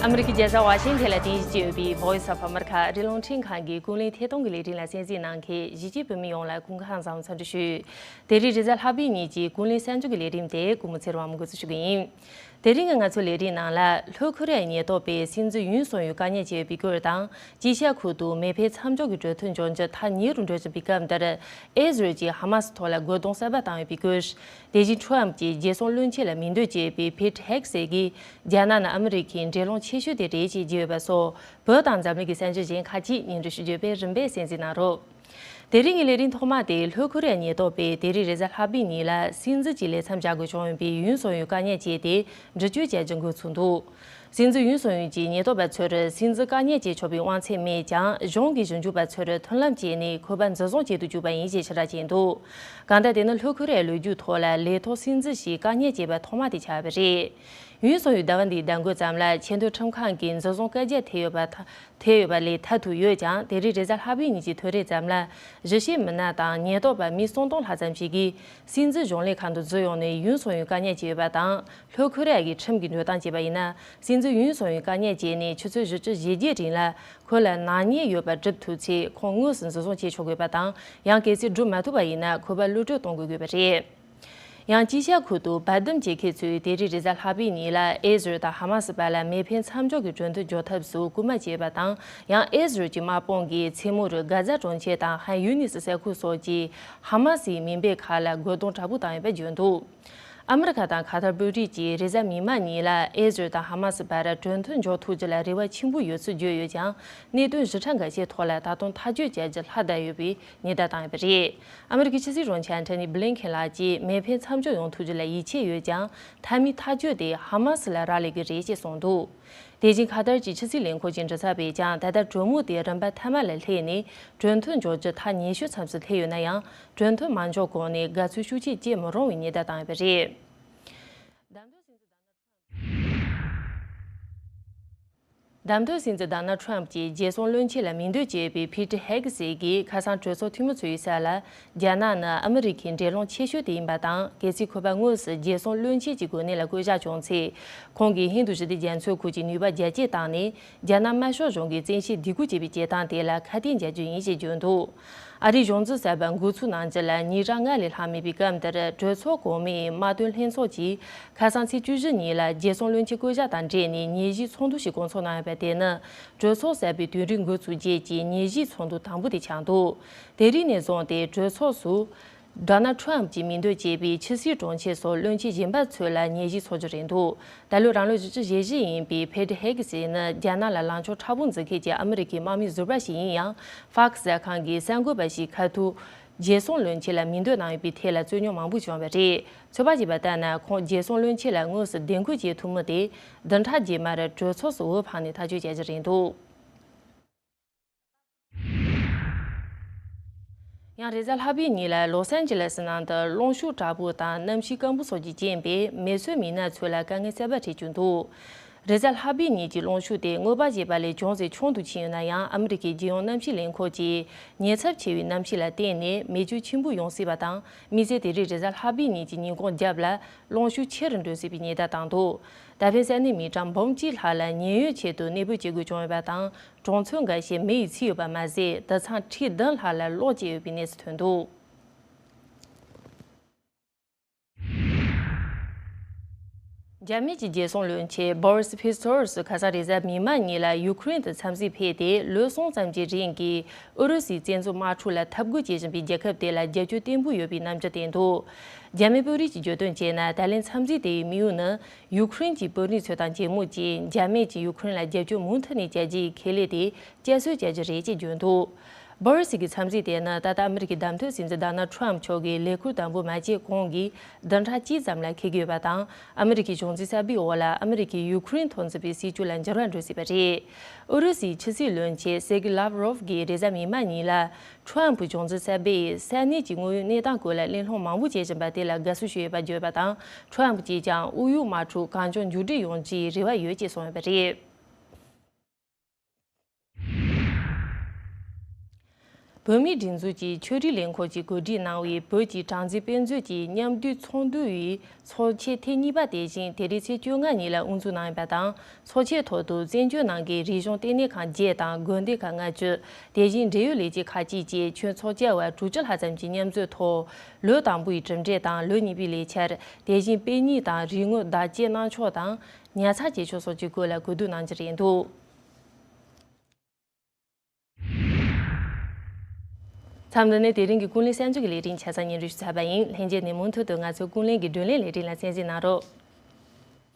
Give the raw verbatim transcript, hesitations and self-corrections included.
ཨ་མི་རི་ཀའི་རྒྱལ་ས་ཝ་ཤིང་ཐན་ལ་རྟེན་གཞི་བྱས་ཡོད་པའི་Voice of America ཨ་རིའི་རླུང་འཕྲིན་ཁང་གི་ཀུན་གླེང་ཐད་གཏོང་གི་ལས་རིམ་ལ་གསན་གཟིགས་གནང་མཁན་གཞིས་བྱེས་བོད་མི་ཡོངས་ལ་སྐུ་ཁམས་བཟང་བའི་འཚམས་འདྲི་ཞུ། དེ་རིང་རེས་གཟའ་ལྷག་པའི་ཉིན་གྱི་ཀུན་གླེང་གསར་འགྱུར་གྱི་ལས་རིམ་དེ་ཀུན་མོ་ཚེ་རིང་དབང་མོ་འགོ་འཛུགས་ཞུ་གི་ཡིན། དེ་རིང་གི་ང་ཚོའི་ལས་རིམ་ནང་ལ། ལྷོ་ཁོ་རེ་ཡའི་ཉེན་རྟོག་པས་སྲིད་འཛིན་ཡུན་སུང་ཡུལ་དཀའ་ཉེན་བྱས་ཡོད་པའི་སྐོར་དང་། ཅི་ཤ་ཁུལ་དུ་མེ་འཕེན་མཚམས་འཇོག་གི་གྲོས་མཐུན་འཇོག་རྒྱུ་ཐག་ཉེ་རུ་འགྲོ་བཞིན་པའི་སྐབས་འདིར། ཨེ་ཟི་རལ་གྱིས་ཧ་མ་སི་ཐོག་ལ་རྒོལ་རྡུང་གསར་པ་བཏང་ཡོད་པའི་སྐོར། དེ་བཞིན་ཁྲོམ་གྱིས་རྒྱལ་སྲུང་བློན་ཆེན་ལ་མིང་འདོན་བྱས་པའི་ཕེ་ཊི་ཧེག་སི་གིས། རྒྱ་ནག་ནི་ཨ་མི་རི་ཁའི་འབྲེལ་ལམ་ཆེ་ཤོས་དེ་རེད་ཅེས་བརྗོད་ཡོད་པ་སོགས། བོད་དང་འཛམ་གླིང་གི་གསར་འགྱུར་གཞན་ཁག་ཅིག་སྙན་སྒྲོན་ཞུ་རྒྱུ་བས་རིམ་པས་གསན་གཟིགས་གནང་རོགས། དེ་རིང་གི་ལས་རིམ་ཐོག་མ་དེ་ལྷོ་ཁོ་རེ་ཡའི་ཉེན་རྟོག་པས་དེ་རིང་རེས་གཟའ་ལྷག་པའི་ཉིན་ལ་སྲིད་འཛིན་གྱི་ལས་མཚམས་བཞག་དགོས་བྱུང་ཡོད་པའི་ཡུན་སུང་ཡུལ་དཀའ་ཉེན་བྱས་ཏེ་འདྲི་གཅོད་བྱ་རྒྱུ་འགོ་ཚུགས་འདུག། སྲིད་འཛིན་ཡུན་སུང་ཡུལ་གྱིས་ཉེན་རྟོག་པ་ཚོར་སྲིད་འཛིན་དཀའ་ཉེན་བྱེད་ཆོག་པའི་དབང་ཚད་མེད་ཀྱང་། གཞུང་གི་ཞིབ་འཇུག་པ་ཚོར་མཐུན་ལམ་བྱས་ནས་ཁོ་པ་འཛིན་བཟུང་བྱེད་དུ་བཅུག་པ་ཡིན་ཞེས་ཕྱིར་བསྒྲགས་བྱས་འདུག། གང་ལྟར་དེ་ནི་ལྷོ་ཁོ་རེ་ཡའི་ལོ་རྒྱུས་ཐོག་ལ་ལས་ཐོག་སྲིད་འཛིན་ཞིག་དཀའ་ཉེན་བྱས་པ་ཐོག་མ་དེ་ཆགས་པ་རེད། ཡུན་སུང་ཡུལ་ཟླ་བ་འདིའི་ཟླ་འགོ་ཙམ་ལ་ཆེས་མཐོའི་ཁྲིམས་ཁང་གིས་འཛིན་བཟུང་བཀའ་རྒྱ་ཐེབས་ཡོད་པ་ཐ་ཐེབས་ཡོད་པ་ལས་ཐར་ཐུབ་ཡོད་ཀྱང་། དེ་རིང་རེས་གཟའ་ལྷག་པའི་ཉིན་གྱི་ཐོ་རེ་ཙམ་ལ་གཞིས་བྱེས་མི་སྣ་དང་ཉེན་རྟོག་པ་མི་སུམ་སྟོང་ལྷག་ཙམ་ཞིག་གིས་སྲིད་འཛིན་གཞུང་ལས་ཁང་དུ་འཛུལ་ཡོང་ནས་ཡུན་སུང་ཡུལ་དཀའ་ཉེན་བྱས་ཡོད་པ་དང་། ལྷོ་ཁོ་རེ་ཡ་གི་ཁྲིམས་ཀྱི་འགྲོ་སྟངས་བྱས་པ་ཡིན་ན། སྲིད་འཛིན་ཡུན་སུང་ཡུལ་དཀའ་ཉེན་བྱས་ནས་ཆུ་ཚོད་བཞི་བཅུ་ཞེ་བརྒྱད་རིང་ལ་ཁོ་ལ་ནག་ཉེས་ཡོད་པ་སྒྲུབ་ཐུབ་ཚེ། ཁོང་དངོས་སུ་འཛིན་བཟུང་བྱེད་ཆོག་དགོས་པ་དང་། ཡང་གལ་སྲིད་སྒྲུབ་མ་ཐུབ་པ་ཡིན་ན་ཁོ་པ་གློད་གྲོལ་གཏོང་དགོས་དགོས་པ་རེད། ཡང་ཅི་ཤ་ཁུལ་དུ་དཔའ་སྡུམ་བྱེད་མཁན་ཚོས་དེ་རིང་རེས་གཟའ་ལྷག་པའི་ཉིན་ལ་ཨེ་ཟི་རལ་དང་ཧ་མ་སི་བར་ལ་མེ་འཕེན་མཚམས་འཇོག་གི་གྲོས་མཐུན་འཇོག་ཐབས་སུ་སྐུལ་མ་བྱས་པ་དང་། ཡང་ཨེ་ཟི་རལ་གྱི་དམག་དཔུང་གིས་མཚན་མོ་རུ་གྷ་ཛ་གྲོང་ཁྱེར་དང་ཧན་ཡུ་ནི་སི་ས་ཁུལ་སོགས་ཀྱི་ཧ་མ་སིའི་མིང་པའི་ཁག་ལ་རྒོལ་རྡུང་དྲག་པོ་བཏང་ཡོད་པ་བརྗོད་འདུག། ཨ་མི་རི་ཁ་དང་ཁ་ཐར་དཔོན་རིགས་ཀྱིས་རེས་གཟའ་མིག་དམར་ཉིན་ལ་ཨེ་ཟི་རལ་དང་ཧ་མ་སི་བར་གྲོས་མཐུན་འཇོག་ཐུབ་རྒྱུ་ལ་རེ་བ་ཆེན་པོ་ཡོད་ཚུལ་བརྗོད་ཡོད་ཀྱང་། གནད་དོན་ཞིབ་ཕྲ་འགའ་ཤས་ཐོག་ལ་ད་དུང་ཐག་གཅོད་བྱ་རྒྱུ་ལྷག་བསྡད་ཡོད་པའི་ཉེན་བརྡ་བཏང་ཡོད་པ་རེད། ཨ་མི་རི་ཀའི་ཕྱི་སྲིད་དྲུང་ཆེ་ཨན་ཐོ་ནི་བྷི་ལིན་ཁེན་ལགས་ཀྱིས་མེ་འཕེན་མཚམས་འཇོག་ཡོང་ཐུབ་རྒྱུ་ལ་ཡིད་ཆེས་ཡོད་ཀྱང་། མཐའ་མའི་ཐག་གཅོད་དེ་ཧ་མ་སི་ལ་རག་ལས་ཀྱི་རེད་ཅེས་གསུངས་འདུག། དེ་བཞིན་ཁ་ཐར་གྱི་ཕྱི་སྲིད་ལས་ཁུངས་ཀྱི་མགྲིན་ཚབ་པས་ཀྱང་། ད་ལྟ་གྲོས་མོལ་དེ་རིམ་པ་མཐའ་མ་ལ་སླེབས་ནས་གྲོས་མཐུན་འཇོག་རྒྱུ་ཐག་ཉེ་ཤོས་མཚམས་སུ་སླེབས་ཡོད་ན་ཡང་། གྲོས་མཐུན་མ་འཇོག་གོང་ནས་དགའ་བསུ་ཤུགས་ཆེ་སྐྱེ་མི་རུང་བའི་ཉེན་བརྡ་བཏང་ཡོད་པ་རེད། བདམས་ཐོན་སྲིད་འཛིན་ཌོ་ནལ་ཁྲམ་གྱིས་རྒྱལ་སྲུང་བློན་ཆེན་ལ་མིང་འདོན་བྱས་པའི་ཕི་ཏྲི་ཧེག་སི་གིས་ཁ་སང་གྲོས་ཚོགས་འཐུས་མི་ཚོ་ཡི་ས་ལ། རྒྱ་ནག་ནི་ཨ་མི་རི་ཁའི་འབྲེལ་ལམ་ཆེ་ཤོས་དེ་ཡིན་པ་དང་། གལ་སྲིད་ཁོ་པ་དངོས་སུ་རྒྱལ་སྲུང་བློན་ཆེན་གྱི་གོ་གནས་ལ་བསྐོ་གཞག་བྱུང་ཚེ། ཁོང་གིས་ཧིན་རྡུ་ཞི་བདེ་རྒྱ་མཚོའི་ཁུལ་གྱི་ནུས་པ་རྒྱ་སྐྱེད་བཏང་ནས། རྒྱ་ནག་དམར་ཤོག་གཞུང་གི་བཙན་ཤེད་སྡུག་སྐུལ་བྱེད་པའི་བྱེད་སྟངས་དེ་ལ་ཁ་གཏད་འཇལ་རྒྱུ་ཡིན་ཞེས་བརྗོད་འདུག། ཨ་རིའི་གཞུང་འཛིན་གསར་པ་འགོ་ཚུགས་གནང་རྒྱུ་ལ་ཉིན་གྲངས་ལྔ་ལས་ལྷག་མེད་པའི་སྐབས་འདིར། གྲོས་ཚོགས་གོང་མའི་དམག་དོན་ལྷན་ཚོགས་ཀྱིས་ཁ་སང་ཚེས་བཅུ་བཞི་ཉིན་ལ་རྒྱལ་སྲུང་བློན་ཆེན་བསྐོ་གཞག་དང་འབྲེལ་ནས་ཉིན་བཞིའི་ཚོགས་འདུ་ཞིག་སྐོང་ཚོགས་གནང་ཡོད་པ་དེ་ནི། གྲོས་ཚོགས་གསར་པའི་དུས་རིམ་འགོ་ཚུགས་རྗེས་ཀྱི་ཉིན་བཞིའི་ཚོགས་འདུ་དང་པོ་དེ་ཆགས་འདུག། དེ་རིང་ནས་བཟུང་སྟེ་གྲོས་ཚོགས་སུ། ཌོ་ནལ་ཁྲམ་གྱིས་མིང་འདོན་བྱས་པའི་ཕྱི་སྲིད་དྲུང་ཆེ་སོགས་བློན་ཆེན་གཞན་པ་ཚོ་ལ་ཉིན་བཞིའི་ཚོགས་རྒྱུ་རེད་འདུག། ད་ལོའི་རང་ལོ་བཞི་བཅུ་ཞེ་བཞི་ཡིན་པའི་ཕེ་ཏྲི་ཧེ་གི་སི་ནི་རྒྱ་ནག་ལ་ལངས་ཕྱོགས་མཁྲེགས་པོ་འཛིན་མཁན་གྱི་ཨ་མི་རི་ཀའི་དམག་མི་ཟུར་པ་ཞིག་ཡིན་ཡང་། ཧྥག་གསར་ཁང་གིས་གསར་འགོད་པ་ཞིག་ཁ་ཐུག་རྒྱལ་སྲུང་བློན་ཆེན་ལ་མིང་འདོན་གནང་ཡོད་པའི་ཐད་ལ་རྩོད་རྙོག་མང་པོ་བྱུང་བ་རེད། ཚོད་དཔག་བྱས་པ་ལྟར་ན། ཁོང་རྒྱལ་སྲུང་བློན་ཆེན་ལ་དངོས་སུ་འདེམས་བསྐོ་བྱེད་ཐུབ་མིན་དེ། བདུན་ཕྲག་རྗེས་མར་གྲོས་ཚོགས་སུ་འོས་འཕངས་ནས་ཐག་གཅོད་བྱ་རྒྱུ་རེད་འདུག། ཡང་རེས་གཟའ་ལྷག་པའི་ཉིན་ལ་ལོས་ཨན་ཇི་ལེས་ནང་དུ་གློག་ཤུགས་དྲག་པོ་དང་གནམ་གཤིས་སྐམ་པོ་སོགས་ཀྱི་རྐྱེན་པས་མེ་གསོད་མི་སྣ་ཚོ་ལ་དཀའ་ངལ་གསར་པ་འཕྲད་ཀྱི་འདུག། རེས་གཟའ་ལྷག་པའི་ཉིན་གྱི་གློག་ཤུགས་དེ་སྔོན་པ་བྱས་པ་ལས་ཅུང་ཟད་ཆུང་དུ་ཕྱིན་ཡོད་ན་ཡང་། ཨ་མི་རི་ཀའི་རྒྱལ་ཡོངས་གནམ་གཤིས་ལས་ཁུངས་ཀྱིས་ཉེན་ཚབས་ཆེ་བའི་གནམ་གཤིས་ལ་བརྟེན་ནས་མེ་སྐྱོན་ཆེན་པོ་ཡོང་སྲིད་པ་དང་། དམིགས་བསལ་དེ་རིང་རེས་གཟའ་ལྷག་པའི་ཉིན་གྱི་ཉིན་གུང་རྒྱབ་ལ་གློག་ཤུགས་ཆེ་རུ་འགྲོ་སྲིད་པའི་ཉེན་བརྡ་བཏང་འདུག། ད་ཕན་ས་གནས་མི་གྲངས་འབུམ་གཅིག་ལྷག་ལ་ཉེན་གཡོལ་ཆེད་དུ་གནས་སྤོས་བྱེད་དགོས་བྱུང་ཡོད་པ་དང་། གྲོང་ཚོ་འགའ་ཤས་མེ་ཡིས་ཚིག་ཡོད་པ་མ་ཟད། དུད་ཚང་ཁྲི་བདུན་ལྷག་ལ་གློག་བཅད་ཡོད་པའི་གནས་ཚུལ་ཐོན་འདུག། རྒྱ་མི་གྱི་རྒྱལ་སྲུང་བློན་ཆེན་བོ་རི་སི་ཕི་སི་ཊོ་རི་སི་ཁ་སང་རེས་གཟའ་མིག་དམར་ཉིན་ལ་ཡུ་ཁུ་རེན་དུ་འཚམས་གཟིགས་ཕེབས་ཏེ། ལོ་གསུམ་ཙམ་གྱི་རིང་གི་ཨུ་རུ་སུའི་བཙན་འཛུལ་དམག་འཁྲུག་ལ་འཐབ་རྒོལ་བྱེད་བཞིན་པའི་རྒྱལ་ཁབ་དེ་ལ་རྒྱབ་སྐྱོར་བརྟན་པོ་ཡོད་པའི་རྣམ་འགྱུར་བསྟན་འདུག། རྒྱ་མི་དཔོན་རིགས་ཀྱིས་བརྗོད་དོན་བྱས་ན། ད་ལན་འཚམས་གཟིགས་དེའི་དམིགས་ཡུལ་ནི། ཡུ་ཁུ་རེན་གྱི་དཔོན་རིགས་ཚོ་དང་མཇལ་མོ་བྱས། རྒྱ་མི་གྱིས་ཡུ་ཁུ་རེན་ལ་རྒྱབ་སྐྱོར་མུ་མཐུད་ནས་བྱ་རྒྱུའི་ཁེ་ལས་དེ་བསྐྱར་གསོ་བྱ་རྒྱུ་རེད་ཅེས་བརྗོད་འདུག། བོ་རི་སི་གི་འཚམས་གཟིགས་དེ་ནི་ད་ལྟ་ཨ་མི་རི་ཀའི་བདམས་ཐོན་སྲིད་འཛིན་ཌོ་ནལ་ཁྲམ་མཆོག་གིས་ལས་འཁུར་དང་པོ་མ་བྱས་གོང་གི་བདུན་ཕྲག་གཅིག་ཙམ་ལ་འཁེལ་གྱི་ཡོད་པ་དང་། ཨ་མི་རི་ཀའི་གཞུང་འཛིན་གསར་པའི་འོག་ལ་ཨ་མི་རི་ཀས་ཡུ་ཁུ་རེན་ཐོག་འཛིན་པའི་སྲིད་བྱུས་ལ་འགྱུར་བ་འགྲོ་སྲིད་པ་རེད། ཨུ་རུ་སུའི་ཕྱི་སྲིད་བློན་ཆེན་སེར་གི་ལབ་རོབ་ཀྱིས་རེས་གཟའ་མིག་དམར་ཉིན་ལ། ཁྲམ་གྱི་གཞུང་འཛིན་གསར་པས་ས་གནས་ཀྱི་དངོས་ཡོད་གནས་སྟངས་སྐོར་ལ་གླེང་སློང་མང་པོ་བྱེད་བཞིན་པ་དེ་ལ་དགའ་བསུ་ཞུས་ཡོད་པ་བརྗོད་པ་དང་། ཁྲམ་གྱིས་ཀྱང་དབུས་གཡོག་དམག་འཁྲུག་གང་མགྱོགས་མཇུག་སྒྲིལ་ཡོང་རྒྱུའི་རེ་བ་ཡོད་ཅེས་གསུངས་ཡོད་པ་རེད། བོད་མིའི་སྒྲིག་འཛུགས་ཀྱི་ཆོས་རིག་ལས་ཁུངས་ཀྱིས་གོ་སྒྲིག་གནང་བའི་བོད་ཀྱི་གྲངས་འཛིན་དཔེ་མཛོད་ཀྱི་མཉམ་འདུས་ཚོགས་འདུ་ཡི་ཚོགས་ཆེན་ཐེངས་གཉིས་པ་དེ་བཞིན་དེ་རིང་ཚེས་བཅོ་ལྔ་ཉིན་ལ་དབུ་འཛུགས་གནང་ཡོད་པ་དང་། ཚོགས་ཆེན་ཐོག་ཏུ་བཙན་བྱོལ་ནང་གི་རིག་གཞུང་ལྟེ་གནས་ཁང་བརྒྱད་དང་དགོན་སྡེ་ཁག་ལྔ་བཅུ། དེ་བཞིན་འབྲེལ་ཡོད་ལས་བྱེད་ཁག་ཅིག་བཅས་ཁྱོན་ཚོགས་བཅར་བ་དྲུག་ཅུ་ལྷག་ཙམ་གྱིས་མཉམ་འཛོམས་ཐོག་ལོ་དང་པོའི་གྲུབ་འབྲས་དང་ལོ་གཉིས་པའི་ལས་འཆར། དེ་བཞིན་དཔེ་རྙིང་དང་རིག་དངོས་བརྡ་སྤྲོད་གནང་ཕྱོགས་དང་ཉར་ཚགས་བྱེད་ཕྱོགས་སོགས་ཀྱི་སྐོར་ལ་གོ་བསྡུར་གནང་རྒྱུ་རེད་འདུག་མཚམས་འདི་ནས་དེ་རིང་གི་ཀུན་གླེང་གསར་འགྱུར་གྱི་ལས་རིམ་ཆ་ཚང་སྙན་སྒྲོན་ཞུ་ཚར་བ་ཡིན། ལྷན་རྒྱས་ནས་མུ་མཐུད་དུ་ང་ཚོའི་ཀུན་གླེང་གི་བགྲོ་གླེང་ལས་རིམ་ལ་གསན་གཟིགས་གནང་རོགས།